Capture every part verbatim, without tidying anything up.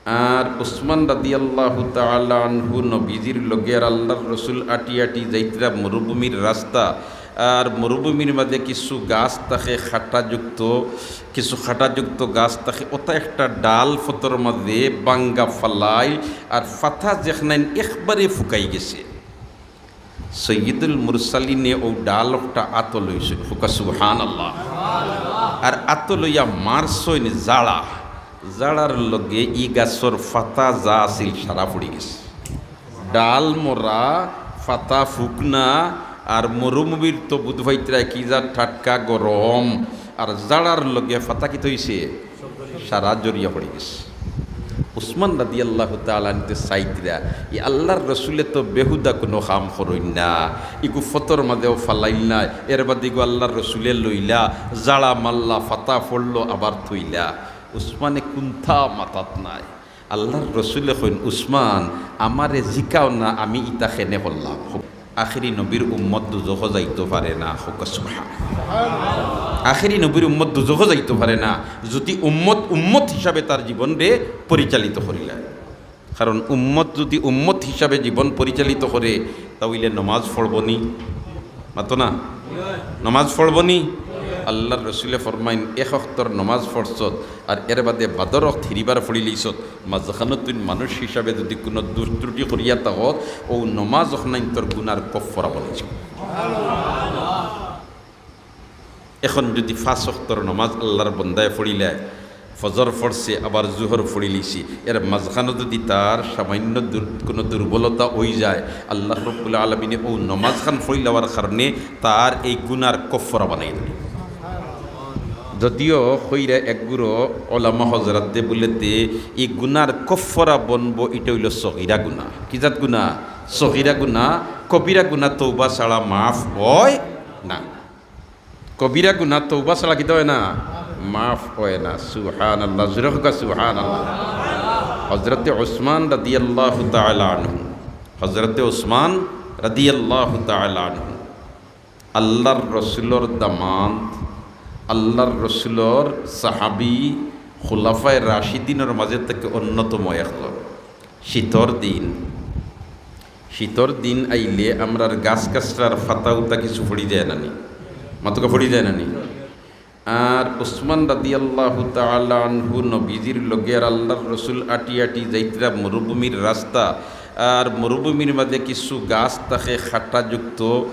আর উসমান রাদিয়াল্লাহু তাআলা আনহু নবীজির লগে আর আল্লাহর রসুল আটি আটি যাইতরা মরুভূমির রাস্তা, আর মরুভূমির মাঝে কিছু গাছ থাকে কাঁটাযুক্ত, কিছু কাঁটাযুক্ত গাছ থাকে, ওটা একটা ডাল ফতর মাঝে বাঙ্গা ফালাইল, আর ফাতা যেখানাইন একবারে ফুকাই গেছে। সৈয়দুল মুরসালিনে ও ডাল একটা আতো লইছইন, ফুকা সুবহানাল্লাহ। আর আতো লইয়া মারছইন জাড়া, জাড়ার লগে ই গাছর ফাতা যা আছিল সারা পড়ি গেছে। ডাল মরা, ফাতা ফুকনা, আর মরুভূমির তো বুধ ভাইতরা কি যা টাটকা গরম, আর জাড়ার লগে ফাতা কি তৈছে? সারা জরিয়া পড়ি গেছে। উসমান রাদিয়াল্লাহু তাআলা আনহু চাইতরা, ই আল্লাহর রসুলে তো বেহুদা কোনো কাম করইন না, ইগু ফতর মাঝেও ফালাইল না, এর বাদে ইগু আল্লাহর রসুলে লইলা, জাড়া মাল্লা, ফাতা ফড়লো, আবার থইলা। উসমানে কুন্তা মাতাত নাই। আল্লাহর রসুলে কইন, "উসমান, আমারে জিকাও না, আমি ইতা কেনে করলাম।" আখেরি নবীর উম্মত দুজখো যাইতো পারে না, কউক্কা সুবহান। আখেরি নবীর উম্মত দুজখো যাইতো পারে না, যদি উম্মত উম্মত হিসাবে তার জীবনরে পরিচালিত করিলা। কারণ উম্মত যদি উম্মত হিসাবে জীবন পরিচালিত করে, তা অইলে নমাজ পড়বনি? মাতো না? নমাজ পড়বনি? আল্লাহর রসুলে ফরমাইন, এক অক্তর নমাজ পড়ছত, আর এর বাদে বাদর অক্ত হিরিবার পড়িলিছত, মাঝখানো তুই মানুষ হিসাবে যদি কোনো দুষ ত্রুটি করিয়া থাকো, ও নমাজ অখনাইন তোর গুনার কফফরা বনিছে। এখন যদি পাঁচ অক্তর নমাজ আল্লাহর বন্দায় পড়িলায়, ফজর পড়ছে, আবার জুহর পড়িলিছি, এর মাঝখানো যদি তার সামান্য দুর-, কোনো দুর্বলতা অই যায়, আল্লাহ রব্বুল আলামিনে ও নমাজ খান পড়িলাওয়ার কারণে তার এই গুনার কফফরা বানাই দেন। যদিও কইরা একগুরো ওলামা হজরতদে বুলেতে ই গুনার কফফরা বনবো, ইটা অইলো সগিরা গুনা। কি জাত গুনা? সগিরা গুনা। কবিরা গুনা তৌবা ছাড়া মাফ অয় না। কবিরা গুনা তৌবা ছাড়া কিতা অয় না? মাফ অয় না। সুবহানাল্লাহ, জোরে কউক্কা সুবহানাল্লাহ। হজরতে ওসমান রাদিয়াল্লাহু তাআলা আনহু, হজরতে ওসমান রাদিয়াল্লাহু তাআলা আনহু আল্লাহর রসুলর দামান্দ, আল্লাহর রসুলর সাহাবী, খুলাফায়ে রাশিদিনর মাঝে থাকি অন্যতম একজন। শীতর দিন, শীতর দিন আইলে আমরার গাছ গাছরার ফাতা উতা কিছু পড়ি যায় না নি? মাতকা পড়ি যায় না নি? আর উসমান রাদিয়াল্লাহু তাআলা আনহু নবীজির লগে আর আল্লাহর রসুল আটি আটি যাইতরা মরুভূমির রাস্তা, আর মরুভূমির মাঝে কিছু গাছ থাকে কাঁটাযুক্ত,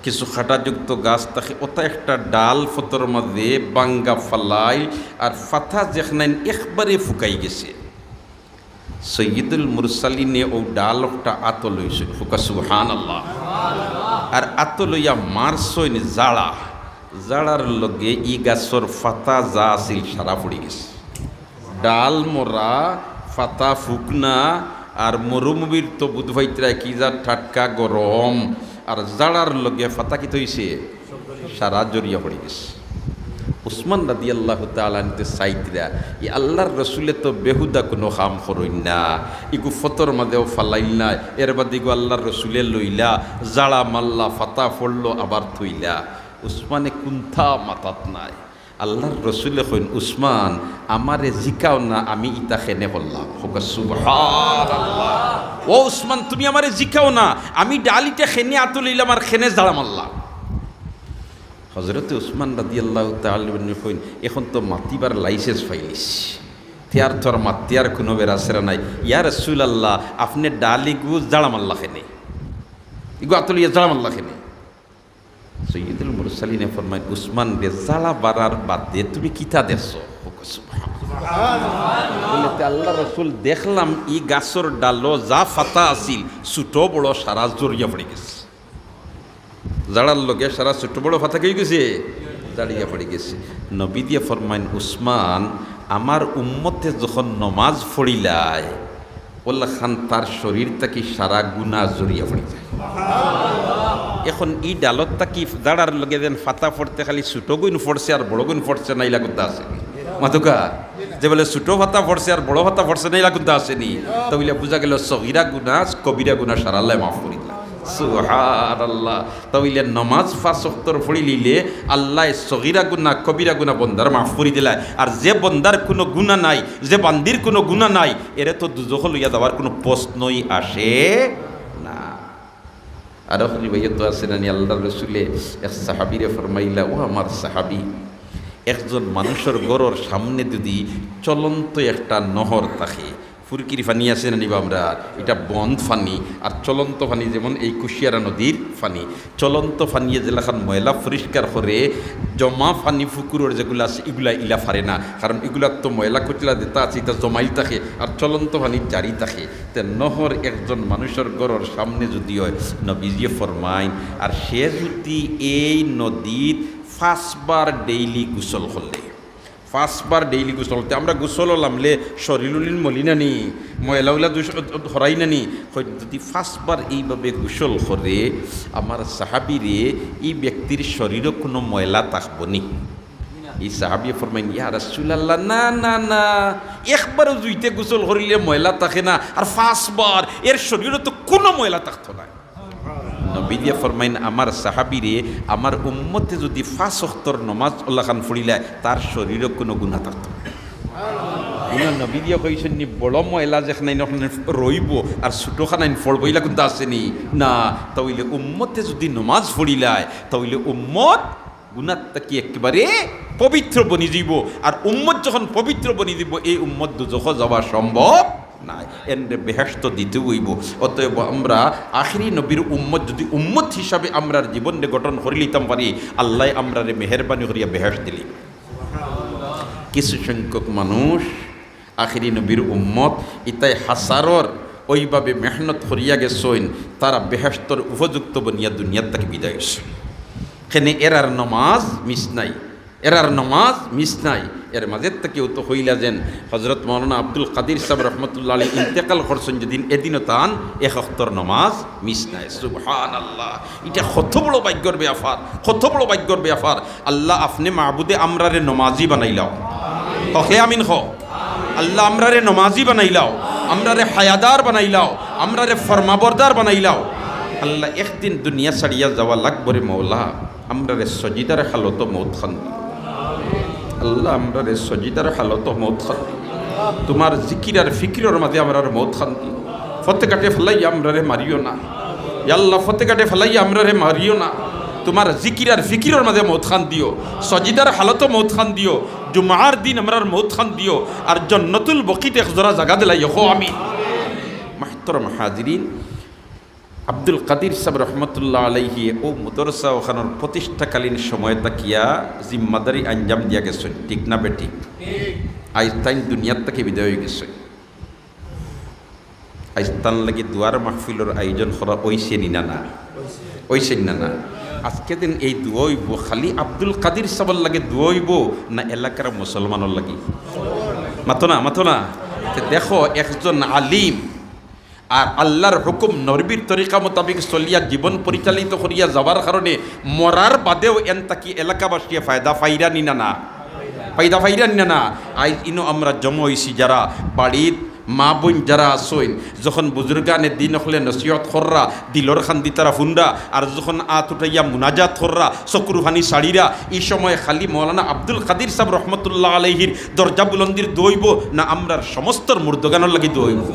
কিছু কাঁটাযুক্ত গাছ থাকে, ওটা একটা ডাল ফতর মাঝে বাঙ্গা ফালাইল, আর ফাতা যেখানাইন একবারে ফুকাই গেছে। সৈয়দুল মুরসালিনে ও ডাল একটা আতো লইছইন, কউক্কা সুবহানাল্লাহ। আর আতো লইয়া মারছইন জাড়া, জাড়ার লগে ই গাছর ফাতা যা আছিল সারা পড়ি গেছে। ডাল মরা, ফাতা ফুকনা, আর মরুভূমির তো বুধ ভাইতরা কি যা টাটকা গরম, আর জাড়ার লগে ফাতা কি তৈছে? সারা জরিয়া পড়ি গেছে। উসমান রাদিয়াল্লাহু তাআলা আনহু চাইতরা, ই আল্লাহর রসুলে তো বেহুদা কোনো কাম করইন না, ইগু ফতর মাঝেও ফালাইল না, এর বাদে ইগু আল্লাহর রসুলে লইলা, জাড়া মাল্লা, ফাতা ফড়লো, আবার থইলা। উসমানে কুন্তা মাতাত নাই। আল্লাহর রসুলে কইন, "উসমান, আমারে জিকাও না, আমি ইতা কেনে করলাম।" কউক্কা সুবহানাল্লাহ। "ও উসমান, তুমি আমারে জিকাও না, আমি ডাল ইটা কেনে আতো লইলাম আর কেনে জাড়া মারলাম।" হজরতে উসমান রাদিয়াল্লাহু তাআলা আনহু কইন, "এখন তো মাতিবার license পাইলিছি, তে আর তোর মাতিয়ার কোনো বেড়াছেড়া নাই। ইয়া রাসূলুল্লাহ, আপনে ডাল ইগু জাড়া মারলা কেনে? ইগু আতো লইয়া জাড়া মারলা কেনে?" সৈয়দুল মুরসালিনে ফরমাইন, "উসমান রে, জাড়া বাড়ার বাদে তুমি কিতা দেখছো?" কউক্কা সুবহানাল্লাহ। বলে, "তে আল্লাহর রসুল, দেখলাম ই গাছর ডালো যা ফাতা আছিল, ছোট বড় সারা জরিয়া পড়ি গেছে। জাড়ার লগে সারা ছোট বড় ফাতা কি অই গেছে? জাড়িয়া পড়ি গেছে।" নবীজিয়ে ফরমাইন, "উসমান, আমার উম্মতে যখন নমাজ পড়িলায়, অলাখান তার শরীর থাকি সারা গুনা জরিয়া পড়ি যায়।" এখন ই ডালত থাকি জাড়ার লগে যেন ফাতা পড়তে খালি ছোট গুইন পড়ছে আর বড় গুইন পড়ছে না, ইলা কুন্তা আছে নি? মাতকা, যে বলে ছোট ফাতা পড়ছে আর বড় ফাতা পড়ছে না, ইলা কুন্তা আছে নি? তা অইলে বুঝা গেল সগিরা গুনা, কবিরা গুনা সারাল্লায় মাফ করি দিলা। সুবহানাল্লাহ। তা অইলে নমাজ পাঁচ ওয়াক্তর পড়িলিলে আল্লায় সগিরা গুনা, কবিরা গুনা বন্দার মাফ করি দিলায়। আর যে বন্দার কুনু গুনা নাই, যে বান্দির কুনু গুনা নাই, এরে তো দুজখো লইয়া যাওয়ার কুনু প্রশ্নই আসে না। আরো রিওয়ায়াত আছে নানি, আল্লার রসুলে এক সাহাবীরে ফরমাইলা, "ও আমার সাহাবী, একজন মানুষর ঘরর সামনে যুদি চলন্ত একটা নহর থাকে, ফুরকির পানি আছে নানি বা আমরার, ইটা বন্ধ পানি, আর চলন্ত পানি যেমন এই কুশিয়ারা নদীর পানি, চলন্ত পানিয়ে যেলাখান ময়লা পরিষ্কার করে, জমা পানি পুকুরর যেগুলা আছে, ইগুলা ইলা পারে না, কারণ ইগুলাত তো ময়লা কচলা যেতা আছে, ইতা জমাইল থাকে, আর চলন্ত পানি জারি থাকে।" তে নহর একজন মানুষর ঘরর সামনে যুদি অয়, নবীজিয়ে ফরমাইন, আর সে যুদি এই নদীত পাঁচবার ডেইলি গোসল করলে, পাঁচবার ডেইলি গোসল করলে, আমরা গোসল লামলে শরীর উলিন মলি নানি, ময়লা উলা দুষ-, হরাই নানি, কই যুদি পাঁচবার এইভাবে গোসল করে, আমার সাহাবীরে, এই ব্যক্তির শরীরো কুনু ময়লা থাকবো নি? এই সাহাবীয়ে ফরমাইন, "ইয়া রাসূলুল্লাহ, না, না, না, একবারও জুইতে গোসল করিলে ময়লা থাকে না, আর পাঁচবার, এর শরীরো তো কুনু ময়লা থাকতো নায়।" নবীজিয়ে ফরমাইন, "আমার সাহাবীরে, আমার উম্মতে যুদি পাঁচ ওয়াক্তর নমাজ অলাখান পড়িলায়, তার শরীরো কুনু গুনা থাকতো নায়।" ইনো নবীজিয়ে কইছইন নি, বড় ময়লা যেখানাইন ওখানাইন রইবো, আর ছোটখানাইন পড়বো, ইলা কুন্তা আছে নি? না। তা অইলে উম্মতে যুদি নমাজ পড়িলায়, তা অইলে উম্মত গুনার থাকি একেবারে পবিত্র বনি যাইবো। আর উম্মত যখন পবিত্র বনি যাইবো, এই উম্মত দুজখো যাওয়া সম্ভব নায়। এনরে বেহেশত দিতে অইবো। অতএব আমরা আখেরি নবীর উম্মত যুদি উম্মত হিসাবে আমরার জীবনরে গঠন করি লইতাম পারি, আল্লায় আমরারে মেহেরবানি করিয়া বেহেশত দিলি। কিছু সংখ্যক মানুষ আখেরি নবীর উম্মত, ইতায় হাজারর ওইভাবে মেহনত করিয়া গেছইন, তারা বেহেশতর উপযুক্ত বনিয়া দুনিয়ার থাকি বিদায় অইছে। কেনে এরার নমাজ মিস নাই, এরার নমাজ মিস নাই। এর মাঝে থাকি অউ তো কইলা যেন হযরত মাওলানা আব্দুল কাদির সাব রহমতুল্লাহ আলাইহি ইন্তেকাল করছইন যেদিন, এদিনও তান এক ওয়াক্তর নমাজ মিস নাই। সুবহানাল্লাহ, ইটা কত বড় ভাগ্যর ব্যাপার, কত বড় ভাগ্যর ব্যাপার। আল্লাহ আপনে মাবুদে আমরারে নমাজি বানাইলাও। কও হে আমিন কও। আল্লাহ আমরারে নমাজি বানাইলাও, আমরারে হায়াদার বানাইলাও, আমরারে ফরমাবরদার বানাইলাও। আল্লাহ একদিন দুনিয়া ছাড়িয়া যাওয়া লাগবো রে মওলা, আমরারে সজিদার হালতো মউত খান দিও। আল্লাহ আমরারে সজিদার হালতো মউত খান দিও। তুমার জিকির আর ফিকিরর মাঝে আমরার মউত খান দিও। ফতেঘাটে ফালাইয়া আমরারে মারিও না। ইয়া আল্লাহ, ফতেঘাটে ফালাইয়া আমরারে মারিও না। তুমার জিকির আর ফিকিরর মাঝে মউত খান দিও। সজিদার হালতো মউত খান দিও। জুমার দিন আমরার মউত খান দিও। আর জন্নতুল বকিত এক জোড়া জাগা দিলাইও, কও আমিন। মুহতারাম হাজিরিন, আব্দুল কাদির সাব রহমতুল্লাহ আলাইহি অউ মাদ্রাসা অখানর প্রতিষ্ঠাকালীন সময় থাকিয়া জিম্মাদারি আঞ্জাম দিয়া গেছইন, ঠিক না বেঠিক? আইজ তাইন দুনিয়ার থাকি বিদায় অইগেছইন। আইজ তান লাগি দোয়ার মাহফিলর আয়োজন করা অইছে নি না, না? অইছে নি না, না? আজকে দিন এই দোয়া অইবো, খালি আব্দুল কাদির সাবর লাগি দোয়া অইবো না এলাকার মুসলমানর লাগি? মাতো না, মাতো না? তে দেখো, একজন আলিম আর আল্লাহর হুকুম নবীর তরিকা মোতাবেক চলিয়া জীবন পরিচালিত করিয়া যাওয়ার কারণে মরার বাদেও এন থাকি এলাকাবাসীয়ে ফায়দা পাইরা নি না, না? ফায়দা পাইরা নি না, না? আইজ ইনো আমরা জমা অইছি যারা বাড়িত মা বইন যারা আছইন, যখন বুজুর্গানে দিন অকলে নসিহত কররা, দিলর কান্দি তারা হুনরা, আর যখন আত উঠাইয়া মুনাজাত কররা, চকুর পানি ছাড়িরা, ই সময় খালি মৌলানা আব্দুল কাদির সাব রহমতুল্লাহ আলাইহির দরজা বুলন্দির দোয়া অইবো না আমরার সমস্তর মুর্দগানর লাগি দোয়া অইবো?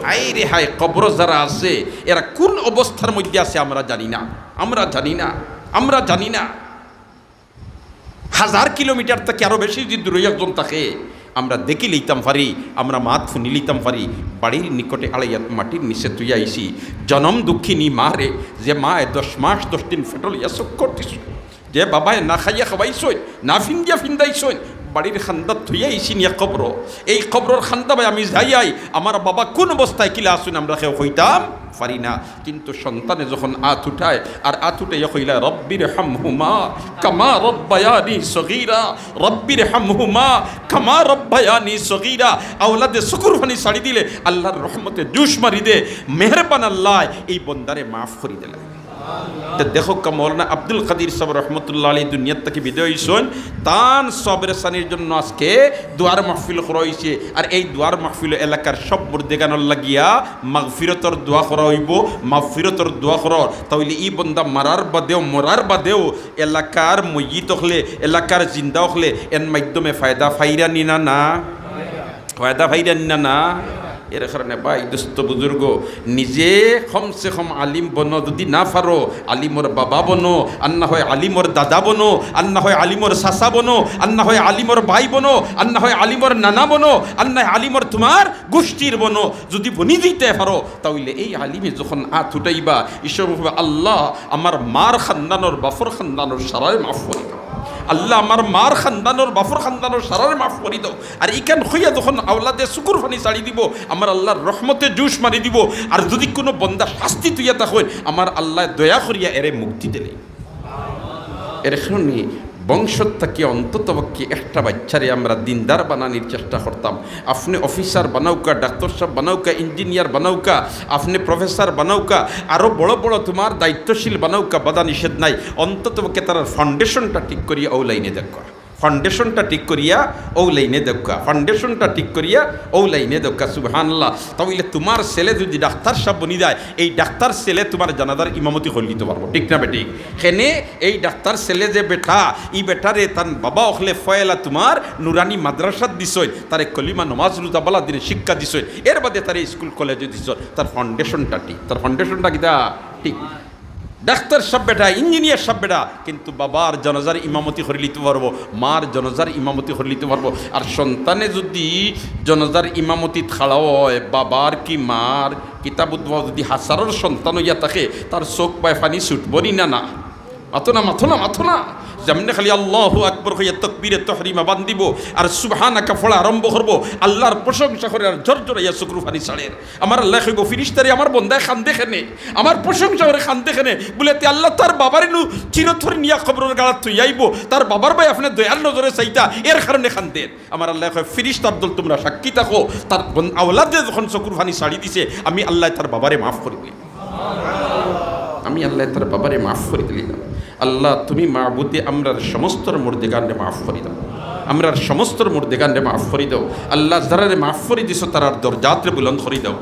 হায় রে হায়, কবরো যারা আছে, এরা কুন অবস্থার মধ্যে আছে আমরা জানি না, আমরা জানি না, আমরা জানি না। হাজার কিলোমিটার থাকি আরো বেশি যদি দূরে একজন থাকে, আমরা দেখি লইতাম পারি, আমরা মাত হুনি লইতাম পারি। বাড়ির নিকটে আড়াইয়াত মাটির নিচে থইয়া আইছি, জনম দুঃখিনী মা রে, যে মায় দশ মাস দশ দিন ফেটো লইয়া চক্কর দিছইন, যে বাবায় না খাইয়া খাওয়াইছইন, না ফিন্দিয়া ফিন্দাইছইন, বাড়ির কান্দাত থইয়া আইছি নিয়া কবরো। এই কবরর কান্দা বায় আমি যাইয়াই, আমার বাবা কুন অবস্থায় কিলা আছইন আমরা কেউ কইতাম পারি না। কিন্তু সন্তানে যখন আত উঠায়, আর আত উঠাইয়া কইলা, "রব্বির হামহুমা কামা রব্বায়ানি সগীরা, রব্বির হামহুমা কামা রব্বায়ানি সগীরা।" আওলাদে চকুর পানি ছাড়ি দিলে আল্লাহর রহমতে জোশ মারি দে, মেহেরবান আল্লায় এই বন্দারে মাফ করি দিলা। তে দেখউক্কা, মৌলানা আব্দুল কাদির সাব রহমতুল্লাহ আলাইহি দুনিয়ার থাকি বিদায় অইছইন, তান সবরে সানির জন্য আজকে দোয়ার মাহফিল করা অইছে। আর এই দোয়ার মাহফিল এলাকার সব মুর্দেগানর লাগিয়া মাগফিরতর দোয়া করা অইবো, মাগফিরতর দোয়া করা। তাইলে ই বন্দা মারার বাদেও, মরার বাদেও এলাকার মইয়িত অকলে, এলাকার জিন্দা অকলে এন মাধ্যমে ফায়দা ফাইরা নি না, না? ফায়দা ফাইরা নি না, না? এর কারণে ভাই, দোস্ত, বুজুর্গ, নিজে কমসে কম আলিম বনো, যদি না পারো, আলিমর বাবা বনো, আর না হয় আলিমর দাদা বনো, আর না হয় আলিমর চাচা বনো, আর না হয় আলিমর ভাই বনো, আর না হয় আলিমর নানা বনো, আর না হয় আলিমর তুমার গুষ্টির বনো। যদি বনি দিতে পারো, তাইলে এই আলিমে যখন আত উঠাইবা, ঈশ্বর বলবা, "আল্লাহ, আমার মার খান্দানর, বাফর খান্দানর সারারে মাফ করি দাও। আল্লাহ, আমার মার খান্দানর, বাফর খান্দানর সারারে মাফ করি দাও।" আর ইখান কইয়া যখন আওলাদে চকুর পানি ছাড়ি দিবো, আমার আল্লাহর রহমতে জোশ মারি দিবো। আর যদি কুনু বন্দা শাস্তি তুইয়া তা কইন, আমার আল্লাহ দয়া করিয়া এরে মুক্তি দিলে। এর কারণে বংশত থাকি অন্তত পক্ষে একটা বাচ্চারে আমরা দিনদার বানানির চেষ্টা করতাম। আপনে অফিসার বানাউক্কা, ডাক্তার সাব বানাউক্কা, ইঞ্জিনিয়ার বানাউক্কা, আপনে প্রফেসর বানাউক্কা, আরো বড় বড় তুমার দায়িত্বশীল বানাউক্কা, বাধা নিষেধ নাই। অন্তত পক্ষে তারার ফাউন্ডেশনটা ঠিক করিয়া অউ লাইনে দেউক্কা। ফাউন্ডেশনটা ঠিক করিয়া অউ লাইনে দেউক্কা। ফাউন্ডেশনটা ঠিক করিয়া অউ লাইনে দেউক্কা। সুবহানাল্লাহ। তাইলে তুমার ছেলে যদি ডাক্তার সাব বনি যায়, এই ডাক্তার ছেলে তুমার জানাজার ইমামতি করিলিতো পারবো, ঠিক না বেঠিক? কেনে, এই ডাক্তার ছেলে যে বেটা, ই বেটারে তান বাবা অকলে ফয়লা তুমার নুরানি মাদ্রাসাত দিছইন, তারে কলিমা, নমাজ, রোজা, বালা দিনে শিক্ষা দিছইন, এর বাদে তারে স্কুল কলেজে দিছইন, তার ফাউন্ডেশনটা ঠিক, তার ফাউন্ডেশনটা কিতা? ঠিক। ডাক্তার সাব বেটা, ইঞ্জিনিয়ার সাব বেটা, কিন্তু বাবার জানাজার ইমামতি করিলিতো পারবো, মার জানাজার ইমামতি করিলিতো পারবো। আর সন্তানে যদি জানাজার ইমামতিত খাড়া অয়, বাবার কি মার, কিতা বুঝবা, যদি হাজারর সন্তান অইয়া থাকে, তার চউখ বায় পানি ছুটবো নি না, না? মাতো না, মাতো না, মাতো না। যেমনে খালি আল্লাহু আকবার কইয়া তকবীরে তহরিমা বান্ধিবো আর সুবহানাকা পড়া আরম্ভ করবো, আল্লাহর প্রশংসা করি আর ঝরঝরাইয়া চকুর পানি ছাড়ের। আমার আল্লায় কইবো, "ফিরিস্তারে, আমার বন্দায় কান্দে কেনে? আমার প্রশংসা করি কান্দে কেনে?" বুলে, "তে আল্লাহ তার বাবারে নু চিরতরে নিয়া কবরর গাড়াত থইয়া আইবো, তার বাবার বায় আপনে দয়ার নজরে চাইতা, এর কারণে কান্দের।" আমার আল্লায় কয়, "ফিরিস্তার দল, তুমরা সাক্ষী থাকো, তার বন-, আওলাদে যখন চকুর পানি ছাড়ি দিছে, আমি আল্লায় তার বাবারে মাফ করি দিলাম।" আমি আল্লায় তার বাবারে মাফ করি দিলাম। আল্লাহ, তুমি মাবুদে আমরার সমস্তর মুর্দেগানরে মাফ করি দাও, আমরার সমস্তর মুর্দেগানরে মাফ করি দাও। আল্লাহ, যারারে মাফ করি দিছো, তারার দরজাতরে বুলন্দ করি দাও।